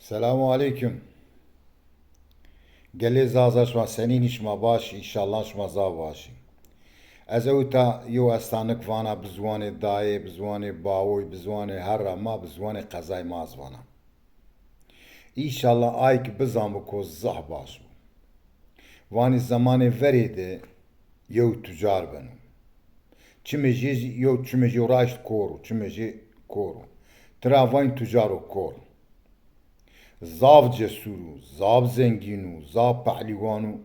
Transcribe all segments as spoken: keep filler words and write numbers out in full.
Selamu aleykum. Gelê Zaza şima senîn, şima baş, înşallah şima zaf baş î. Ez ewta yew estanik vana bi ziwanê dayê, bi ziwanê bawoy, bi ziwanê herra ma, bi ziwanê qezay ma ez vana. Înşallah ay ki bizan bi ko zaf baş bo. Vanî zemanê verê de yew tucar beno. Çimê jê zî yew, çimê jê raşt kor o, çimê jê kor o. Tira vayn tucaro kor. Zaf cesûr û, zaf zengîn û, zaf pehlîwan û.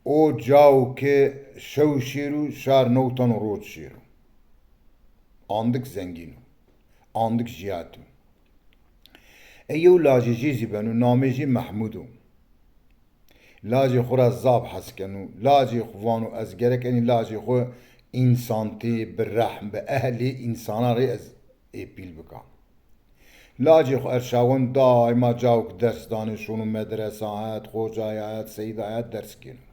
O cao ke şew şêro, şar newtan û roj şêro. Andik zengîn o. Andik jiyat o. Ey yew lajê jê zî beno, namê jê Mehmûd o. Lajê xwu ra zaf hes keno. Lajê xwu vano, ez gerek enî lajê xwu însantî, bi rehm, bi ehlê însanan rê ez ê pîl bika. Lajê xwu erşaweno, daîma cao ki ders danê, şono medresa het, xocaya het, seyda het ders gêno.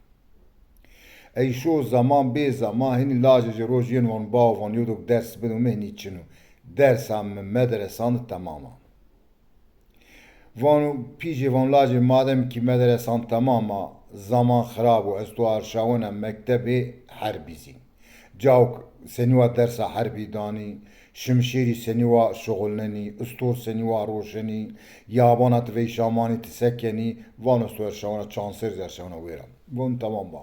Ey şo zeman bê zeman, hinî lajê ci roj yeno vano, bawo, vano, yew do ders bido mi, hinî çin o. Dersa mi medresan di temam a. Vano, pîjê vano, lajê, madem kî medresan temam a, zaman xirab o, ez to erşawena mektebê herbî zî. Cao ki senî wa dersa herbî danî, şimşêrî senî wa şuxulnenî, istor senî wa roşenî, yabana ti veyşa manî, ti se kenî, vano ez to erşawena çand serr zî erşawena wêra. Vano temam ba.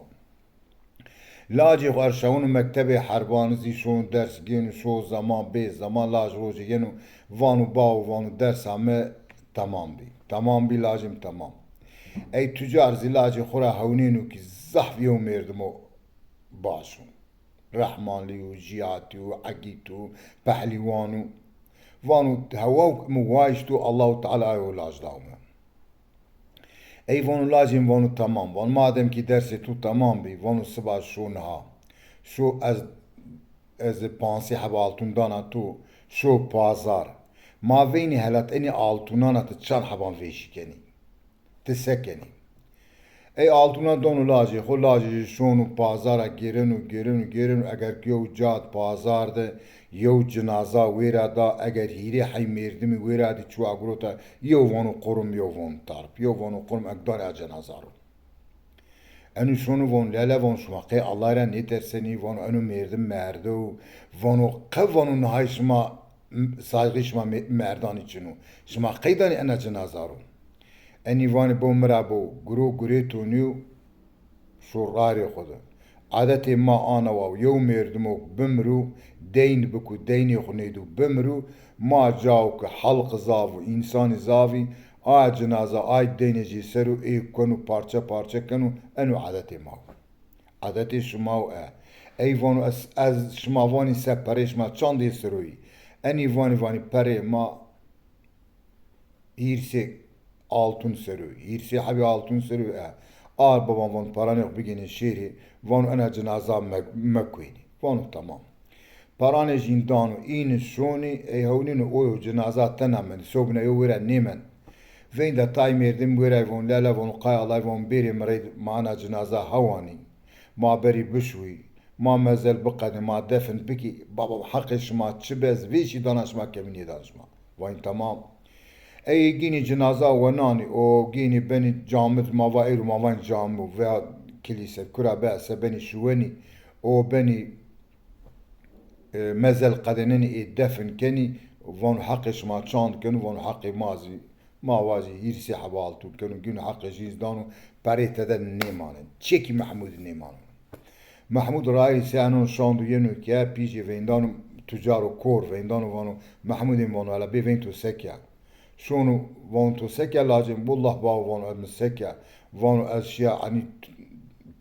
Lajê xwu erşaweno mektebê herban zî, şono ders gêno, şo zeman bê zeman, laj rojê yeno, vano, bawo, vano, dersa mi temam bî. Temam bî, lajê mi temam. Ey tucar zî lajê xwu ra hewnêno kî zaf yew mêrdimo baş o. Rehmanlî û, jiyatî û, egît û, pehlîwan û. Vano, hewa mi wayişto, Allahu Teala ayo laj dawo mi. Ey vano, lajê mi, vano, temam. Vano, madem kî dersê to temam bî, vano, siba şo niha. Şo ez, ez pansê heb altun dana to, şo pazar. Ma veynî helat enî altunana ti çar heban vêşî kenî. Ti se kenî? Ey altuna dano lajê xwu, lajê jî şono pazara, gêreno, gêreno, gêreno, eger ki yew ca di pazar de yew cinaza wêra da, eger hîrê hey mêrdimî wêra dî, çuwa girota, yew vano qurum, yew vano tarp, yew vano qurum, ek danê a cinaza ro. Eno şono vano, lele, vano, şima qey Allah ra nêtersenî? Vano, eno mêrdim merdo, vano, qe, vano, nihay şima, saygî şima me-, merdanî çin o. Şima qey danî ena cinaza ro? Enî vanî bo mi ra bo, guro gurê to nîyo, şo rarê xwu de. Edetê ma ana wa, yew mêrdimo bimiro, deyn biko, deynê xwu nêdo, bimiro, ma cao ki helq zaf û însanî zaf î, a cinaza ay deynê jê ser o, ê keno, parçe parçe keno, eno edetê ma wo. Edetê şima wo e. Ey vano, ez, ez şima vanî se, perê şima çandê ser o yî? Enî vanî, vanî perê ma hîrsê altun ser o, hîrsê hebî altun ser o e. A baban vano, paranê xwu bigênê şêrê, vano, ena cinaza me-, mekuênî. Vano, temam. Paranê jîn dano, înî şonî, ey hewnîno oyo cinaza tena mendî, sobine yo wêra nêmend. Veynda tay mêrdim wêra vano, lele, vano, qay Allay, vano, bêrê mi rey, ma ena cinaza hewanî, ma berî bişuwî, ma mezel biqedê, ma defin bikî, baba, heqê şima çi be, ez vêşî dana şima, kemî nêdana şima. Vayn, temam. Ey gînî cinaza wenanî, o gînî benî camid, ma va êro, ma van camû veya kilîse, kura be, se benî şuwenî, o benî, e, mezel qedênenî, ê defin kenî, vano, heqê şima çand keno, vano, heqê ma zî, ma vajî hîrsê heba altun keno, gîno heqê jîn dano, perê tede nêmaneno. Çekî Mehmûdî nêmaneno. Mehmûd rayîr sê enon şando yeno ke, pîjê veyndano, tucaro kor veyndano, vano, Mehmûdê mi, vano, hela bê veyn to se ke? Şono, vano, to se ke lacê mi? Wallah bawo, vano, ez mi se ke? Vano, ez şiya enî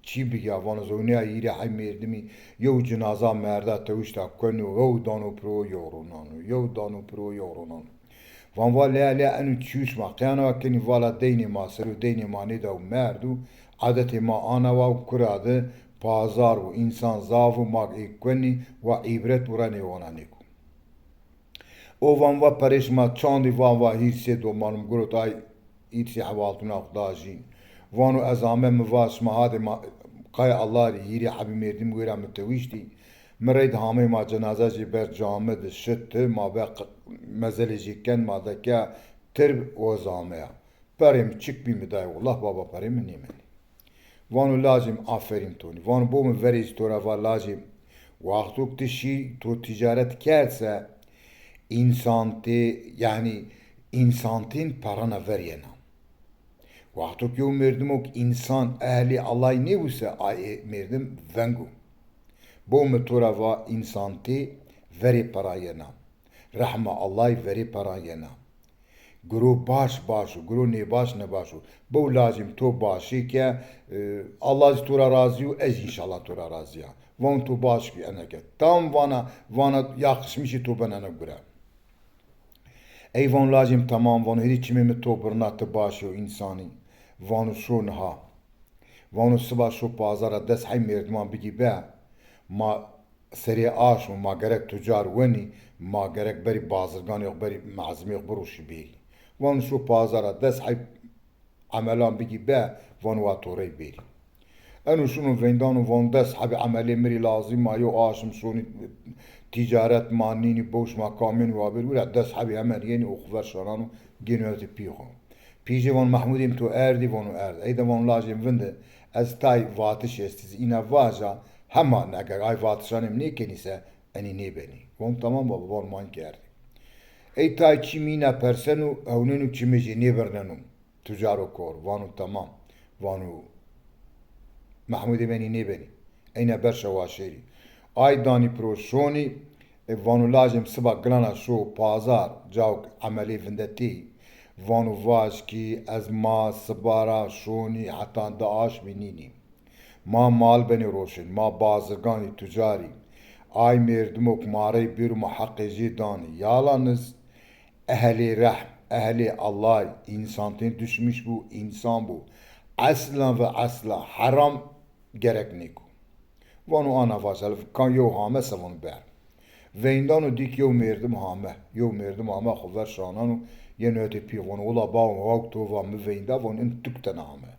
çî biya, vano, ez ewnîya hîrê hey mêrdimî, yew cinaza merda tewişta keno, yew dano piro, yew ronano, yew dano piro, yew ronano. Van va, lê, lê, eno çîyo şima qey ana wa kenî? Vala deynê ma ser o, deynê ma nêdaw merdo, edetê ma ana wa, kura de pazar û însan zaf o, ma ê kuenî wa îbret û renê wana nêko. O van va, perê şima çandî? Van va, hîrsê domanum girot, ay hîrsê hewaltuna xwu da jîn. Vano, ez ame, mi va şima hadê ma, qay Allah rî, hîrê hebî mêrdim wêra mi tewiştî. Mi rey di hamey ma cenaza jê ber cami di şit, ma be q-, mezelê jê ken, ma de ke Tirb o zameya. Perê mi çik bî mi dayê wullah baba perê mi nêmenî. Vano lajê mi aferîn tonî. Vano bo mi verê zî to ra va lajê mi. Wexto ti şî to tîcaret kerd se însan tê, yanî însan tên perana ver yena. Wexto ki yew mêrdimo ki însan ehlê Ellay nêbû se ay ê mêrdim veng o. Bo mi to ra va însan tê verê pera yena. Rehma Ellay verê pera yena. Giro baş baş o, giro nêbaş nêbaş o. Bew lajê mi to başê ke, e, Ella zî to ra razî yo, ez înşallah to ra razî ya. Van to baş bî eneke. Tam vana, vana yakışmışî to ben ene gure. Ey van lajê mi tamam, vano hêrî çimê mi to birna ti baş o însanî. Vano şo niha. Vano siba şo pazar ra des hey mêrdiman bigî be. Ma serê aşm o, ma gerek tucar wenî, ma gerek berî bazirganê xo, berî mezimê xo biroşî bêrî. Vano şo pazar ra des heb emelan bigî be, vano wa to rey bêrî. Eno şino veyndano vano des hebî emelê mi rê lazim a, yew aşm şonî tîcaret ma nînî, bew şima kamyonî wa bêrî, wira des hebî emel yenî û xo ver şanano gêno hetê pî xo. Pîjê vano Mehmûdê mi to erdî, vano erd. Ey de vano lajê mi vinde, ez tay vatiş estî zî îna vaja, hema eger ay vatişanê mi nêkenî se, enî nêbenî. Vano tamam baba, vano ma înke erdî. Ey tay çî mi îna perseno, hewneno çimê jê nêbirneno. Tucaro kor, vano tamam. Vano Mehmûdê mi enî nêbenî. Eyna ber şewa şêrî. Ay danî piro şonî, e, vano lajê mi siba gilana şo pazar, cawk emelê vinde têyî. Vano vaj kî ez ma siba ra şonî heta di aşmî nînî. Ma mal benê roşên, ma bazirganî, tucarî. Ay mêrdimo ki ma rey bêro ma heqê jê danî. Yalaniz ehlê rehm, ehlê Ellay, însan tên duşmîş bû, însan bû. Eslan ve esla heram gerek nêko. Vano ana vaj, hel kan yew hame se vano ber. Veyndano dîk yew mêrdim hame. Yew mêrdim hame xo ver şanano yeno hetê pî vano wila bawo wawk to va mi veynda vano in tuk tena hame.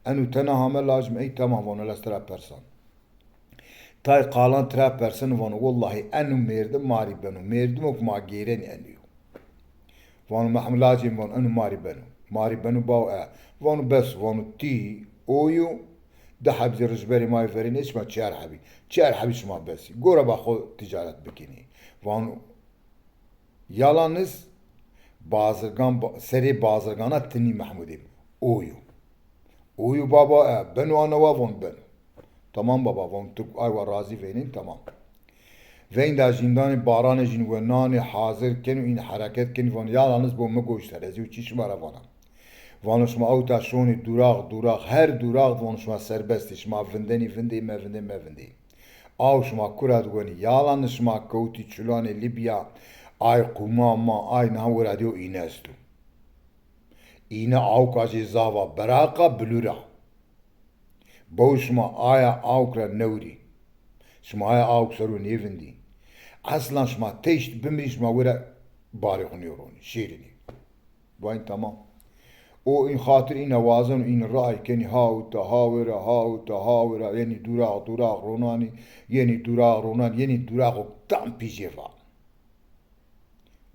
Eno tena hame lajim ey tamam vano lez tira persan. Tay qalan tira persen vano wellahî eno mêrdim ma rî beno. Mêrdimo ki ma gêrenî eno yo. Vano Mehmûd lacê mi vano eno ma rî beno. Ma rî beno baw e. Vano bes vano tî oyo di heb zî rijberê ma yê verênê şima çar hebî. Çar hebî şima besî. Gora ba xo tîcaret bikinî. Vano yalaniz bazirgan ba-, serê bazirgana tinî Mehmûdê mi. Oyo. Oyo baba e. Beno ana wa vano beno. Tamam baba, von tu ay wa razî veynên, tamam. Veynda jîndanê baranê jîn wenanê hazir kenî, în hereket kenî, von yalaniz bo mi goş ser, ez yew çî şima ra vana. Vano şima awta şonî durax, durax, her durax, von şima serbest ê, şima vindenî vindê, mevindê mevindê. Aw şima kura di wenî, yalaniz şima kewtî çulanê Libya, ay qûma ma, ay niha wira dîyo îne esto. Îne awka jê zava beraqa bilû ra. Baw şima aya awk ra newrî. Şima aya awk ser o nêvindî. Eslan şima teşt bimirî şima wira barê xo nêronî, şêrînî. Vayîn tamam. O în xatir îna wazeno, în ray kenî ha uta ha wira, ha uta ha wira, yenî durax durax ronanî, yenî durax ronanî, yenî duraxo tam pîjê va.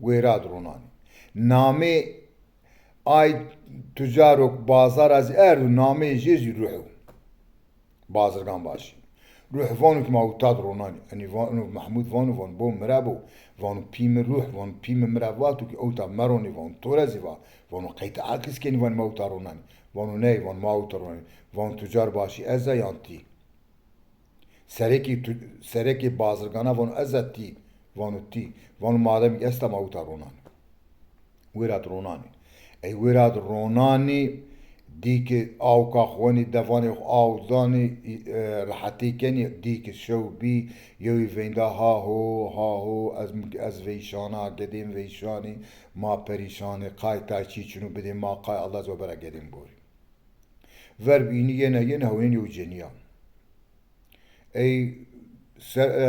Wêra di ronanî. Namê ay tucaro ki bazar a zî erdo, nameyê jê zî Ruh o. Bazirgan başî. Ruh vano ki ma ewta di ronanî. Enî vano Mehmûd vano, vano bo mi ra bo. Vano pî mi Ruh, vano pî mi mi ra vato ki ewta meronî, vano to ra zî va. Vano qey ti eqîz kenî vanî ma ewta ronanî. Vano ney, vano ma ewta ronanî. Vano tucar başî ez a yan tî? Serekê tu-, serekê bazirgana vano ez a tî, vano tî. Vano madem esta ma uta ronanî. Wêrat ronanî. Ey wêrat ronanî, dî ki awka xwenî, devanê xo aw danî, e, rehetî kenî, dî ki şew bî, yewî veynda ha ho, ha ho, ez, ez veyşana, gedên veyşanî, ma perîşanî, qay tay çî çino bidê ma, qay Allah ez webera gedên borî. Verb înî yena yena hewnên yew cenîya. Ey se-, e,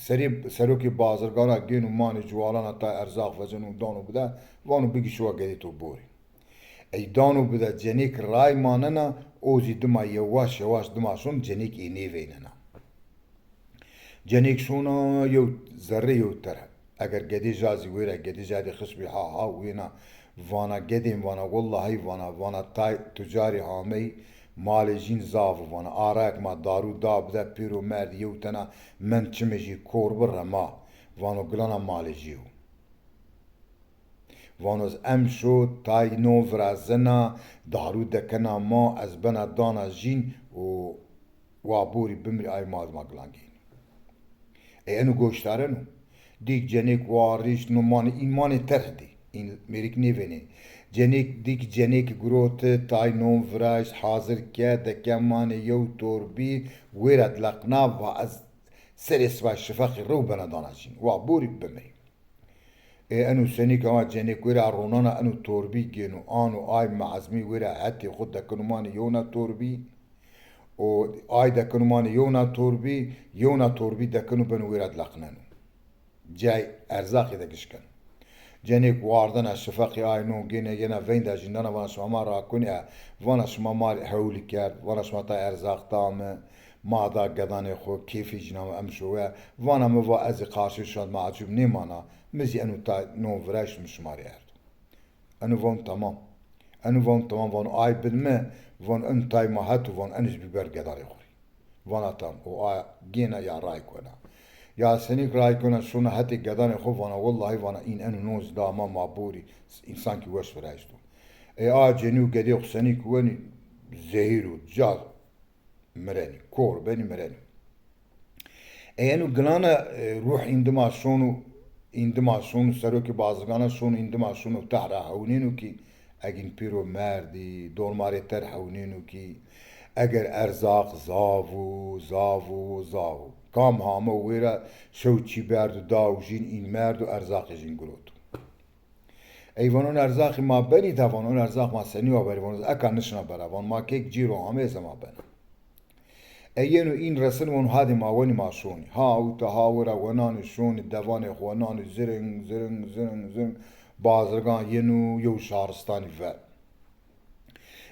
serê, serokê bazirgana gêno manê ciwalana tay erzaq veceno dano bide, vano bigî şiwa gedê to borî. Ey dano bide cenêk ray manena, o zî dima yewaş yewaş dima şon cenêk ê nêveynena. Cenêk şona yew zerrê yew tere. Eger gedê ja zî wêra, gedê ja dê xişbî ha ha wêna, Vana gedên, vana wellahî, vana, vana tay tucarî hamey, malê jîn zaf o, vana arayek ma daru da bide pêro merdî, yew tena mend çimê jî kor bi rema. Vano gilana malê jî yo. Vano ez emşo tay non virazena, daru dekena ma, ez bena dana jîn û wa borî bimrî, ay ma, ma gilan geynî. Ê eno goştareno. Dîk cenêk warişt, no manê, în manê terh dî. În mêrik nêvenê. Cenêk, dîk cenêk giroti, tay non viraşt, hazir ke, deke manê yew torbî, wêra dileqna, va ez serê siba şifeqî rew bena dana jîn. Wa borî bimrî. Ê eno senîk ama cenêk wêra ronana, eno torbî gêno, ano ay mezmî wêra hetê xo dekeno manê yewna torbî. O ay dekeno manê yewna torbî, yewna torbî dekeno beno wêra dileqneno. Cay erzaqî de giş keno. Cenêk wardena şifeqî ay non gêne yena veynda jîn dana, vana şima ma rakunî, vana şima ma rê hewlî kerd, vana şima tay erzaq da mi, ma da gedanê xo, kêfê jîna mi emşo we. Vana mi va ez ê qarşê şima de me'cûb nêmana, mi zî eno tay non viraşt mi şima rê erdo. Eno vano tamam. Eno vano tamam, vano ay bid mi, vano eno tay ma heto, vano eno zî biber gedanê xo rê. Vana tamam, o a gêna ya ray kena. Ya senîk ray kena, şona hetê gedanê xo, vana wellahî, vana în eno non zî da ma, ma borî, însan kî weş viraşto. Ê a cenî û gedê xo senîk wenî, zehîr o, ca mirenî, kor benî mirenî. Ê eno gilana, e, ruh în dima şono, în dima şono, serokê bazirgana şono, în dima şono tehr ra hewnêno kî, egin pêro merdî, dormarê terh hewnêno kî, eger erzaq zaf o, zaf o, zaf o. Kam hame wêra şew çî berdo daw jîn, în merdo erzaqê jîn giroto. Ey vano, eno erzaqî ma benî da, vano, eno erzaq ma senî wa berî, vano, ez eka nişina bera, vano, ma kek cî ro amê ez ema bena. Ey yeno în resin, vano, hadê ma wenî ma şonî. Ha ewta ha wira wenanî şonî, devanê xo wenanî ziring, ziring, ziring, ziring, bazirgan yeno yew şaristanî ver.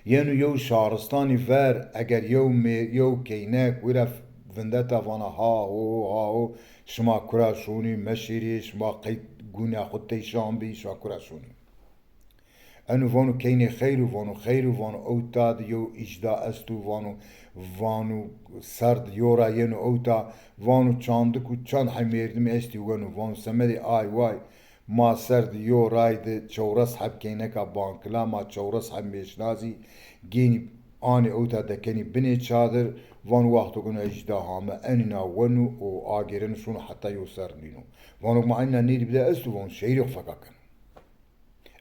Yeno yew şaristanî ver, eger yew mê-, yew keynek wira vindeta vana ha ho, ha ho, şima kura şonî, meşêrê, şima qey gûna xo tey şan bî, şima kura şonî. Eno vano keynê xeyr o, vano xeyr o, vano ewta de yew îjda esto, vano, vano serd yo ra yeno ewta, vano çandik û çand hay mêrdimî estî weno, vano semedê ay way, ma ser di yo ray di çewres heb keyneka bankila, ma çewres heb mêşna zî gênî anê ewta dekenî binê çadir, vano wexto ke eno îjda hame enîna weno û agêreno şono heta yo ser nîno. Vano ma enîna nêdî bide esto, vano şehîrê xo feka keno.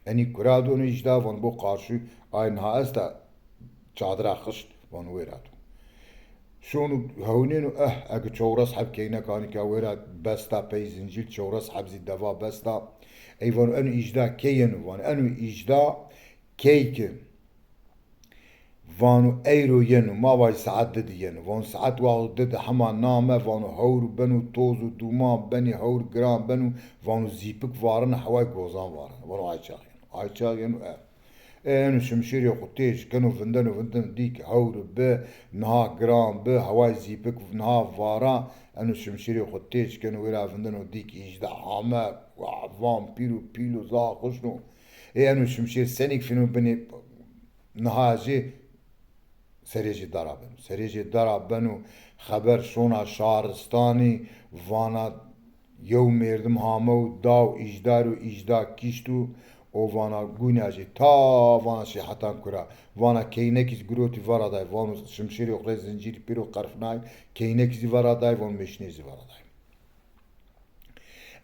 Enî kura do, eno îjda, vano bo qarşû ay niha esta, çadira xişt, vano wêra do. Şono hewnêno, eh, eke çewres heb keynek anî ke wêra besta pey zincîr, çewres heb zî deva besta. Ey vano eno îjda key yeno? Vano eno îjda key ki vano eyro yeno, ma vajî saet di di yeno. Vano saet wexto di di hema name, vano hewr beno, toz û dûman benî, hewr giran beno, vano zîpik varena, heway gozan varena. Vano ay çax yeno. Ay çax yeno, e. E, eno şimşêrê xo têj keno, vindeno, vindeno, dî ki hewr bi, niha giran bi, heway zîpik niha vara, eno şimşêrê xo têj keno, wêra vindeno, dî ki îjda hame, wa, van pîl û pîl o, zaf xişn o. E, eno şimşêr senîk fîno binê, niha jê serê jê dara beno. Serê jê dara beno, xeber şona şaristanî, vana yew mêrdim hame û daw îjda ro, îjda kişt û o vana gûna jê ta vana şî hetan kura. Vana keynekî zî girotî vera day, vano şimşêrê xo rê zincîrî pêro qerfnay, keynekî zî vera day, vano mêşnê zî vera day.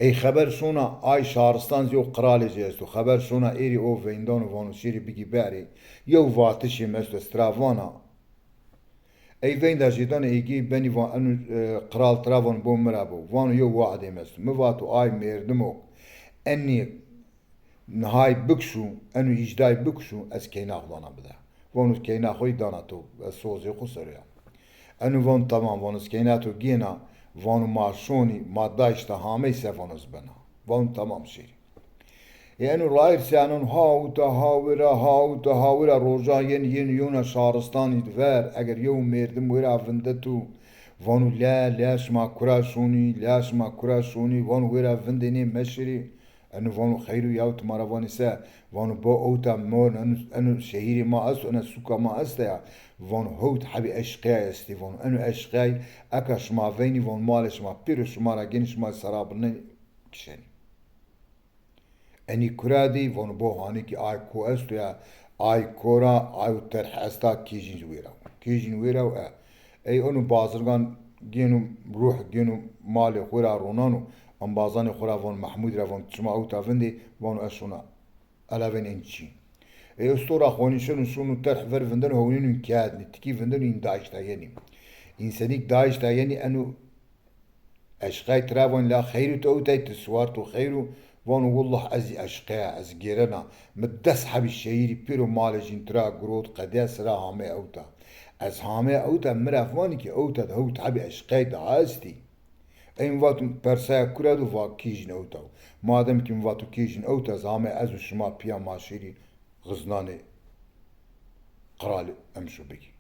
Ey xeber şona ay şaristan zî o qiralê jê esto. Xeber şona êrî o veyndano vano şêrî bigî berê. Yew vatişê mi esto, ez tira vana. Ey veynda jê dano êgey benî va eno, e, qiral tira vano bo mi ra bo. Vano yew we'dê mi esto. Mi vato ay mêrdimo enî nihay bikişo, eno îjday bikişo, ez keyna xo dana bide. Vano keyna xo yî dana to, ez sozê xo ser o ya. Eno vano tamam, vano ez keyna to gêna, vano ma şonî, ma dayîşta hamey se vano ez bena. Vano tamam şêrî. Ê eno rayîr seyanon ha uta ha wira, ha uta ha wira, rojan yenî, yenî yewna şaristanî ver, eger yew mêrdim wêra vindeto, vano le, le şima kura şonî, le şima kura şonî, vano wêra vindênê meşirî. Eno vano xeyr o yaw, ti ma ra vanê se? Vano bo ewta, ma eno, eno şehîrê ma esto, eno sûka ma esta ya. Vano hewt hebî eşqeyay estê. Vano eno eşqeyay eka şima veynî, vano malê şima pêro şima ra gênî, şima sera binenî kişenî. Enî kura dî? Vano bo hanî kî ay ko esto ya, ay ko ra, ay û terh esta, kêjîn wêra. Kêjîn wêra û e. Ey eno bazirgan gêno ruh, gêno malê xo ra ronano, embazanê xo ra vano, Mehmûd ra vano, ti şima ewta vindê? Vano ez şona. Elavên ên çî. Ey ustora xonî şeno, şono terh ver vindeno, hewnîno ên keyadnî, tikî vindeno ên daîşta yenî. Ên senîk daîşta yenî, eno eşqay tira vanî, la xeyr o, ti ewtay, ti siwar to xeyr o? Vano willah ez zî eşqeya, ez gêrena. Mi des hebî şehîrî pêro malê jîn tira girot, qediya sira hamê ewta. Ez hamê ewta, mi ra vanî kî ewta de hewt hebî eşqay daha estî. Ey mi vato persaya kura do? Va kîjîn ewta. Madem kî mi vato kîjîn ewta, ez hamê ez û şima pîya ma şêrî xiznanê qiralî emşo bikî.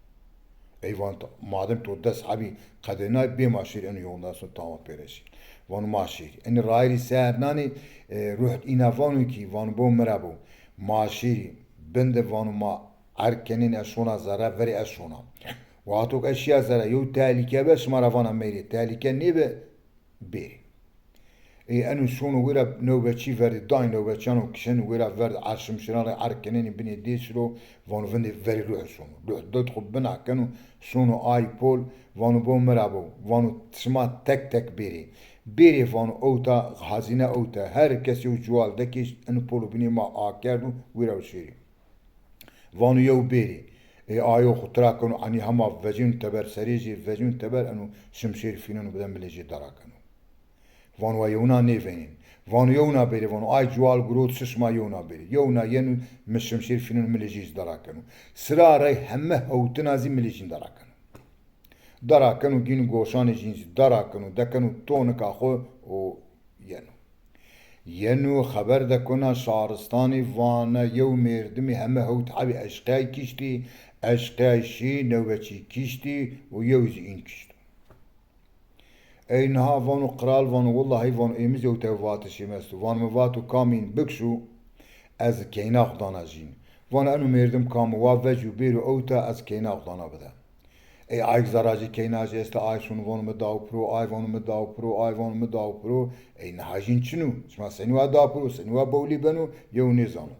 Ey vano madem to des hebî qedênay, bê ma şêrî eno yoldan sonra tamam pêreşî. Vano ma şêrî. Enî rayîrî ser nanî, e, ruh îna vano kî, vano bo mi ra bo. Ma şêrî bin de, vano ma erk kenên, ez şona zere, verê ez şona. Wexto ke ez şîya zere, yew tehlîke be, şima ra vana meyrê, tehlîke nêbe, bêrê. Ê eno şono wêra newbeçî verdî, dayî newbeçîyan û kişeno wêra verdî, er şimşêran rê erk kenenî binê dêsî ro, vano vindê verê ruh şono. Ruh dot xo bina keno, şono ay pol, vano bo mi ra bo. Vano şima tek tek bêrê. Bêrê, vano ewta, hazîne ewta. Her kes yew cuwal dekê, eno polo binê ma akerdo, wêra û şêrê. Vano yew bêrê. Ê ayo xo tira keno, enî hema vecîno teber, serê jê vecîno teber, eno şimşêr fîneno bide, milê jê dara keno. Vano wa yewna nêveynên. Vano yewna bêrê, vano ay cuwal girot, şi şima yewna bêrê. Yewna yeno, mi şimşêr fîneno, milê jê zî dara keno. Sira rey heme hewtina zî milê jîn dara keno. Dara keno, gîno goşanê jîn zî dara keno, dekeno tonika xo û yeno. Yeno xeber dekona şaristanî, vana yew mêrdimî heme hewt hebî eşqeyay kiştî, eşqeyay şî, newbeçî kiştî û yew zî în kişto. Ey niha vano qiral, vano willahî, vano ê mi zî ewta yew vatişê mi esto. Vano mi vato kam în bikişo, ez keyna xo dana jîn. Vano eno mêrdim kam o? Wa vecîyo bêro ewta, ez keyna xo dana bide. Ey ay zerra jê keyna jê esta, ay şono vano mi daw piro, ay vano mi daw piro, ay vano mi daw piro. Ey niha jîn çin o. Şima senî wa daw piro, senî wa bewlî beno, yew nêzano.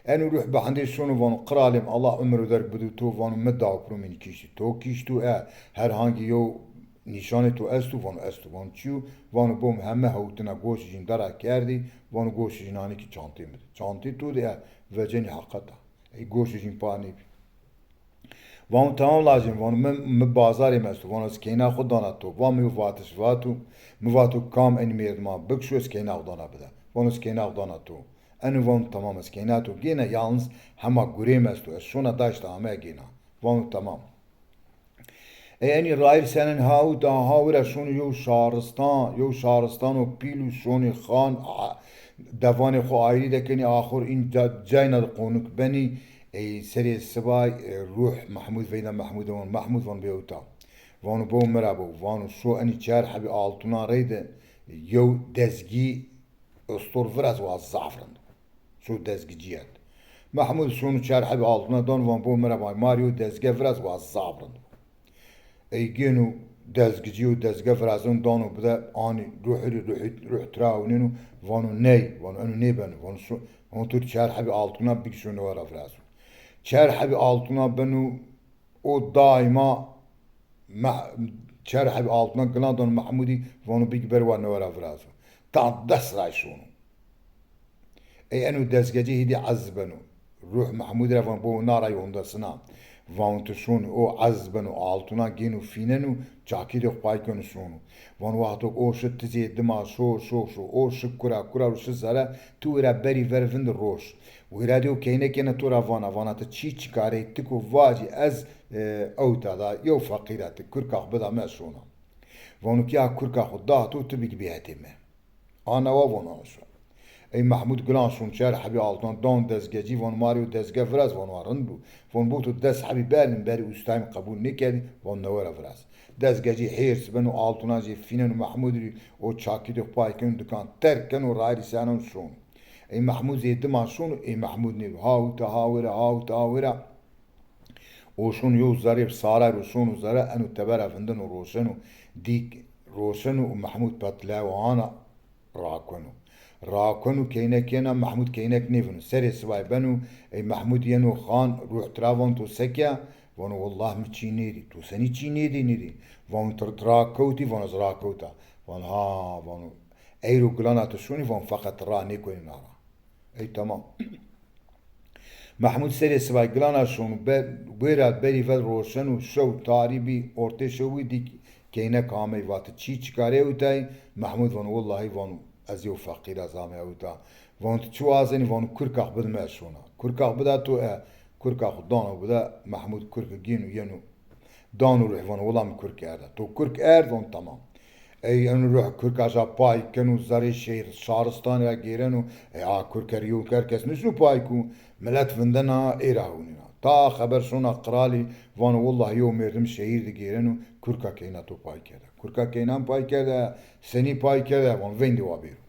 Eno ruh bi hendê şono vano, qiralê mi, Allah umir û derg bido to, vano mi daw piro, mi nî kiştî. To kişto? E, her hangî yew nîşanê to esto? Vano esto. Vano çi yo? Vano bo mi heme hewtina goşê jîn dara kerdî, vano goşê jîn hanî kî çantê mi de. Çantê to de? E, vecenî heqet a. Ey goşê jîn pa nêbî. Vano tamam lajê mi, vano mi, mi bazarê mi esto, vano ez keyna xo dana to. Va mi yo vatiş vato, mi vato kam enî mêrdima bikişo, ez keyna xo dana bide. Vano ez keyna xo dana to. Eno vano tamam, ez keyna to gêna, yalniz hema gurê mi esto, ez şona daşta ame gêna. Vano tamam. Ey enî rayîr senên ha û daha wira şono yew şaristan, yew şaristano pîl û şonê xan, a, devanê xo ayrî dekenî, axir în ca-, cayna de qonuk benî. Ey serê sibay, e, ruh Mehmûd veyna Mehmûd de vano, Mehmûd, vano bê ewta. Vano bo mi ra bo. Vano şo enî çar hebî altunan reyde yew dezgî ustor viraz, wa zaf rind o. Şo dezgicî het. Mehmûd şono çar hebî altunan dano, vano bo mi ra bo, ma rê yew dezge viraz, wa zaf rind o. Ey gêno dezgicî û dezge virazeno dano bide, anî ruhî rê, ruhî, ruh tira ewnêno, vano ney, vano eno nêbeno, vano şo, vano to çar hebî altuna bigî şo newe ra virazo. Çar hebî altuna beno, o daîma meh-, çar hebî altuna gilan dano Mehmûdî, vano bigî ber wa newe ra virazo. Ta des ray şono. Ey eno dezgecî hîdî ez beno. Ruh Mehmûdî ra vano bo na ra yondesina. Vano ti şonî. O ez beno, altuna gêno fîneno, çakî de xo pay keno şono. Vano wexto o şi tizê dima şo, şo, şo, o şi kura, kura ro şi zere, ti wira berî ver vindi roş. Wira de o keynekêne to ra vana, vana ti çî çikarey, ti ko vacî ez, e, ewta da, yew feqîr a, ti kurka xo bida mi, ez şona. Vano kî a kurka xo da to, ti bigî bê hetê mi. A newa vano şo. Ey Mehmûd gilan şûn çer hebî altunan dan dezgecî, von ma rê yo dezge viraz, von wa rind bû. Von bo tu des hebî berdin, berî ustayî mi qebûl nêkerdî, von newe ra viraz. Dezgecî hêrs beno, altunan jê fîneno Mehmûd rî, o çakî de pay keno, dikan terk keno, rayîrî senon şûn. Ey Mehmûd zê dima şûn, ey Mehmûd nêbî. Ha uta ha wêra, ha uta ha wêra. O şûn yo zerê saray ro şûn û zere eno tebera vindeno roşeno, dîk roşeno û Mehmûd petleo ana rakeno. Rakeno keynek yena, Mehmûd keynek nêvino. Serê sibay beno, ey Mehmûd yeno xan, ruh tira von to se ke? Vono, "Wallah mi çî nêdî." "To senî çî nêdî, nêdî?" Von, "Tira, tira kewtî?" Von, "Ez rakewta." Von, "Ha," von, "eyro gilana to şûnî?" Von, "Feqet ra nêkoynî nara." Ey temam. Mehmûd serê sibay gilana şûn û be-, wêra berî vel roşen û şew tarî bî, ortê şew bî, dîk keynek amey, vati, "Çî çikarê ewtay?" Mehmûd vano, "Wellahî," vano, "ez yew feqîr ez amey ewta." Vano, "Ti çi wazenî?" Vano, "Kurkax bid mi ez şona." Kurkax bida to e, kurka xwu dano bide, Mehmûd kurki gêno yeno. Dano ruh vano, "Wela mi kurk erda." To kurk erd, vano, "Tamam." Ey eno ruh kurka ja pay keno, zerê şehir şaristanî ra gêreno. Ey a kurker yew kerkes nişno pay ku, milet vindena, ê ra hewnîna. Ta xeber şona qiralî, vano, "Wellahî yew merdim şehir de gêreno, kurka keyna to pay kerde." Kurka keynan pay kerde, senî pay kerde, vano, "Veyndê wa bêro."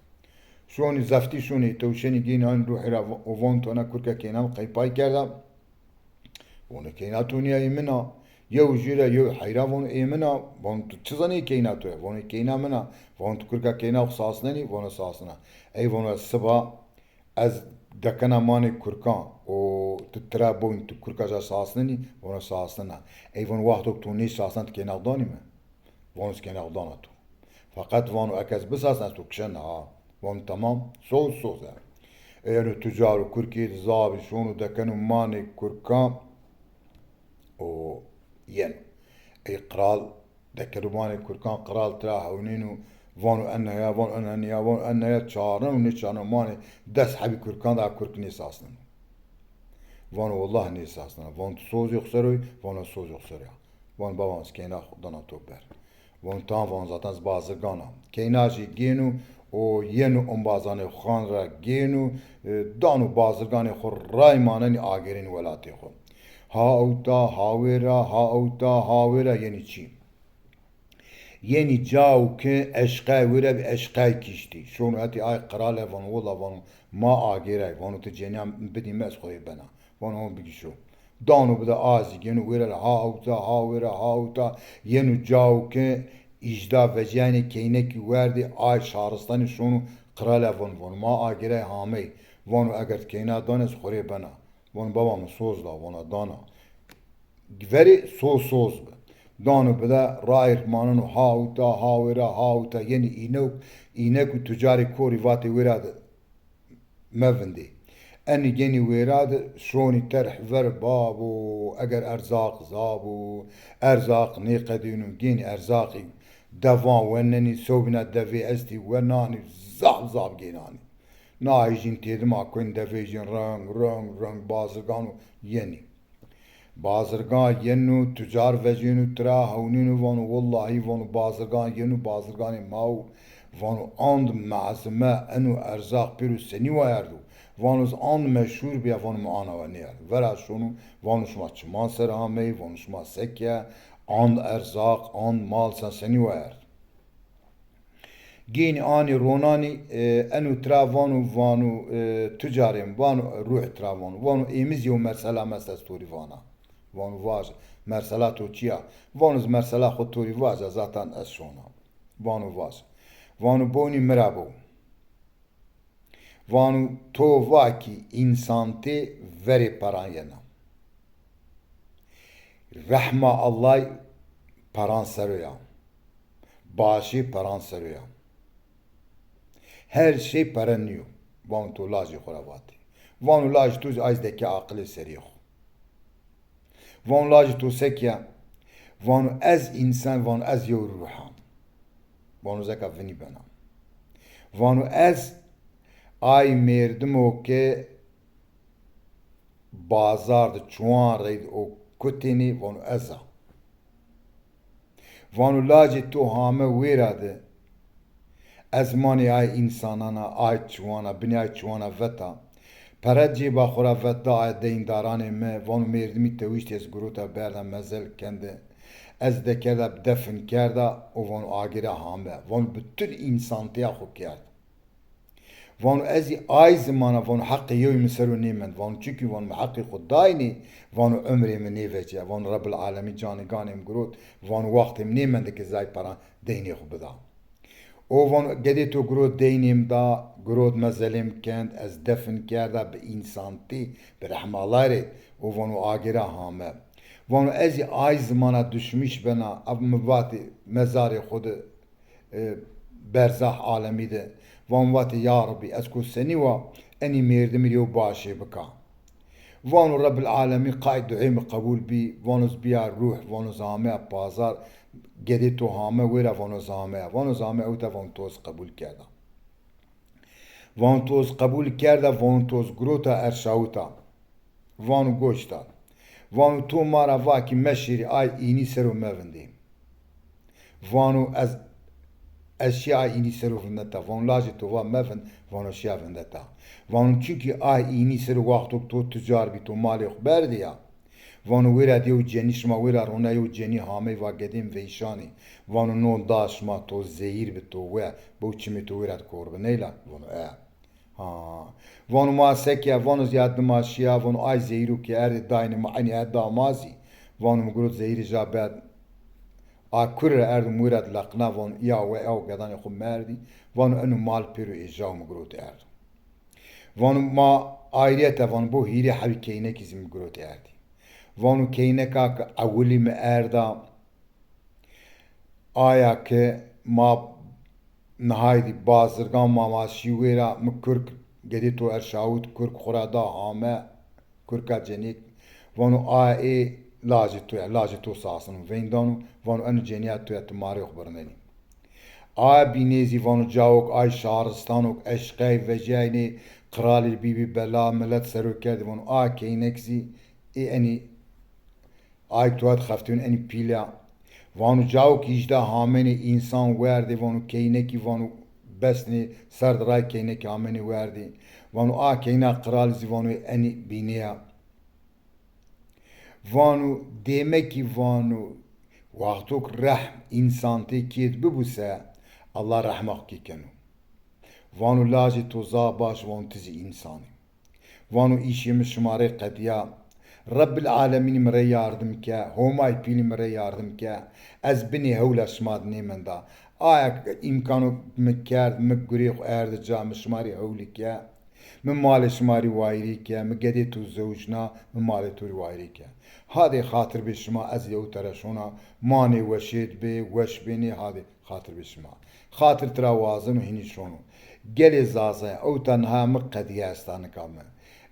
Şonî zeftî şonî tewşenî gênî anî ruhî ra, o von to na kurka keynan qey pay kerda? Vano, "Keyna to nîya, ê min a." Yew jû ra yew heyra, vano, "Ê min a." Vano, "Tu çi zanî keyna to ya?" Vano, "Keyna min a." Vano, "Tu kurka keyna xwu sasnenî?" Vano, "Sasnena." Ey vano, "Ez siba ez dekena manê kurkan û tu tira boyn tu kurka ja sasnenî?" Vano, "Sasnena." Ey vano, "Wexto ke to nêsasna ti keyna xwu danî mi?" Vano, "Ez keyna xwu dana to. Feqet," vano, "eke ez bisasna ez to kişena ha." Vano, "Temam, soz soz e." Ey eno tucar û kurkî di zabî şono dekeno manê kurkan û yeno. Ey qral dekeno manê kurkan, qral tira hewnêno, vano, "Ene ya," vano, "Ene nîya," vano, "Ene ya," çarneno, nêçarneno manê des hebî kurkan de a kurk nêsasneno. Vano, "Wallah nêsasnena." Vano, "Tu sozê xwu ser o yî?" Vano, "Sozê xwu ser o ya." Vano, "Baba, ez keyna xwu dana to ber." Vano, "Tamam," vano, "zaten ez bazirgan a." Keyna jî gêno û yeno ombazanê xan ra gêno, e, dano bazirganê xwu, ray manenî agêrenî welatê xwu. Ha ewta, ha wêra, ha ewta, ha wêra yenî çî. Yenî cawo ke eşqay wêra bî, eşqay kiştî. Şono hetê ay qirale, vano, "Wela," vano, "ma agêray." Vano, "Ti cenîya bidî mi, ez xo rê bena." Vano, "Hon bigî şo." Dano bide a zî gêno wêra ra, ha ewta, ha wêra, ha ewta, yeno cawo ke îjda vecîyaynê keynekî werdê, ay şaristanî şono qirale vano, vano, "Ma agêray hamey." Vano, "Eger ti keyna danê, ez xo rê bena." Vano, "Baba, mi soz da." Vano, "Dana." Verê soz soz bi. Dano bide, rayîr maneno, ha ewta, ha wêra, ha ewta, yenî înek, înek û tucarê korî vatê wêra de mevindê. Enî genî wêra de şonî terh ver, babo, eger erzaq zabo, erzaq nêqedêno, genî erzaqî devan wenenî, sewbîna devê estî wenanî, zaf zaf gênanî. Nahî jîn têdima kuên devê jîn reng reng reng bazirgan û yenî. Bazirgan yeno, tucar vecêno, tira hewnêno, vano, "Wellahî," vano, bazirgan yeno, bazirganê ma wo, vano, "And mezime eno erzaq pêro senî wayerdo?" Vano, "Ez and meşhur bîya," vano, "mi ana wa nêerdo." Vera şono, vano, "Şima çiman ser ameyî?" Vano, "Şima se ke, and erzaq, and mal sen senî wayerdo?" Gênî anî ronanî, e, eno tira vano, vano, e, tucarê mi, vano, ruh tira vano. Vano, ê mi zî yew mersela mi est, ez to rî vana. Vano, vaje, mersela to çi ya? Vano, ez mersela xo to rî vaja, zaten ez şona. Vano, vaje. Vano, bonî mi ra bo. Vano, to va kî însan tê verê peran yena. Rehma Allay peran ser o ya. Başî peran ser o ya. Her şey pere nîyo. Vano to lajê xo ra vatê. Vano lajê to zî ay zî dekê aqilê serê xo. Vano lajê to se ke? Vano ez însan, vano ez yew ruh a. Vano zeka vinî bena. Vano ez ay mêrdimo ke bazar de çuwan reyde o kutênî, vano ez a. Vano lajê to hame wêra de, Ez manê ay însanana, ay çiwana, binê ay çiwana veta. Pere cêba xo ra vetda ay deyndaranê mi, vano mêrdimî tewîştî ez girota berda mezel kende. Ez dekerda defin kerda û vano agêra hame. Vano bütün însantîya xo kerd. Vano ez zî ay zimana vano heqê yewî mi ser o nêmend. Vano çunkî vano mi heqê xo daynê, vano umrê mi nêvece. Vano Rebbil Alemîn canê ganê mi girot, vano wextê mi nêmende ke zay peran deynê xo bida. O vano gedê to girot deynê mi da, girot mezelê mi kend, ez defin kerda bi însantî, bi rehma Allay rê, o vano agêra hame. Vano ez zî ay zimana duşmîş bena, ev mi vatê mezarê xo de, e, berzah alemî de. Van vatê ya Rebbî, ez ko senî wa enî mêrdimî rê yew başê bika. Vano Rebbil Alemîn qay duê mi qebul bî, vano ez bîya ruh, vano ez ameya pazar, gedê to hame wêra, vano ez ameya. Vano ez ameya ewta, vano to ez qebul kerda. Vano to ez qebul kerda, vano to ez girota erşawita. Vano goş da. Vano to ma ra va kî meşêrî ay înî ser o mevindê. Vano ez, ez şîya ay înî ser o vindeta. Vano lajê to va mevind, vano şîya vindeta. Vano çunkî ay înî ser o wexto to tucar bî, to malê xo berdî ya. Vano wêra di yew cenî, şima wêra rona yew cenî hamey va gedê mi veyşanê. Vano no da şima, to zehîr bi to we, bew çimê to wêra di korbiney la. Vano e. Ha. Vano ma se ke, vano zî ya dima şîya, vano ay zehîro ke erdê daynê ma, enî e da ma zî. Vano mi girot zehîrê ja berd. A kurre erdo mi wêra di leqna, vano ya we ew gedanê xo merdî. Vano eno mal pêro êjaw mi girot erdo. Vano ma ayriyete vano bo hîrê hewî keynekî zî mi girotî erdî. Vano keyneka ke ewilî mi erda, aya ke ma nihaydî bazirgan ma, ma şî wêra, mi kurk gedê to erşawit, kurk xo ra da hame, kurka cenêk, vano aya ê lajê to ya, lajê to sasino, veyndano, vano eno cenîya to ya, ti marê xo birnenî. Aya bînê zî vano cawok ay şaristan o ke eşqey vecîyaynê, qiralî bîbî bela, milet ser o kerdî, vano a keynek zî ê enî ay tuwa di xeftîyon enî pîl a. Vano cawok hîjda hamenê însan werdê, vano keynekî vano besnê ser di ray keynekî hamenê werdê. Vano a keyna qiralî zî vano enî bînê ya. Vano, dêmekî vano, wextok rehm însantê kêd bibuse, Allah rehma xo kê keno. Vano, lajê to zaf baş, vano, ti zî însan î. Vano, îşê mi şima rê qedîya. Rebbil Alemînî mi rê yardim ke, Homay pîlî mi rê yardim ke, ez binê hewla şima di nêmenda. Aya îmkano mi kerd, mi gurê xo erdi ca, mi şima rê hewlî ke. Mi malê şima rî wayîrî ke, mi gedê to zewicna, mi malê to rî wayîrî ke. Hadê xatir bê şima, ez yew tere şona, manê weşêd bê, weş bênê, hadê xatir bê şima. Xatir tira wazeno hînî şono. Gelê Zazaya, ewta niha mi qedîye esta nika mi.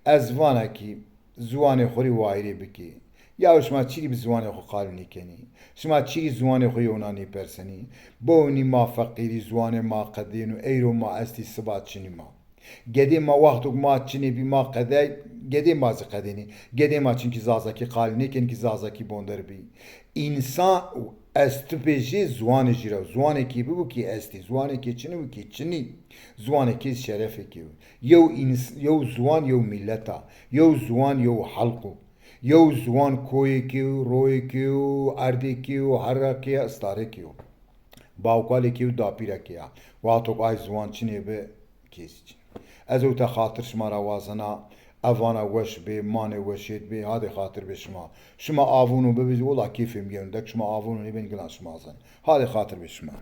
Ez vana kî ziwanê xo rî wayîrê bikê. Yaw şima çirî bi ziwanê xo qalî nêkenî? Şima çirî ziwanê xo yewna nêpersenî? Bewnî ma feqîrî, ziwanê ma qedêno, eyro ma estî, siba çinî ma. Gedê ma wexto ke ma çinê bî ma qedey, gedê ma zî qedênê. Gedê ma çinkî zazakî qalî nêkenî kî zazakî bonder bî. Însan estipê jê ziwanê jî ra. Ziwanê kê bibo kê estî, ziwanê kê çinî bo kê çinî. Ziwanê kê şerefê kê yo. Yew îns-, yew ziwan yew mîlet a. Yew ziwan yew xelq o. Yew ziwan koyêkê yo, royêkê yo, erdêkê yo, herrakê ya, istarekê yo. Bawkalêkê yo, dapîrekê ya. Wexto ke ay ziwan çinê bi, kêsî çin. Ez ewta xatir şima ra wazena, evana weş bê, manê weşêd bê, hadê xatir bê şima. Şima avûno bibê zî, wela kêfê mi yeno, dek şima avûno nêbên, gila şima zen. Hadê xatir bê şima.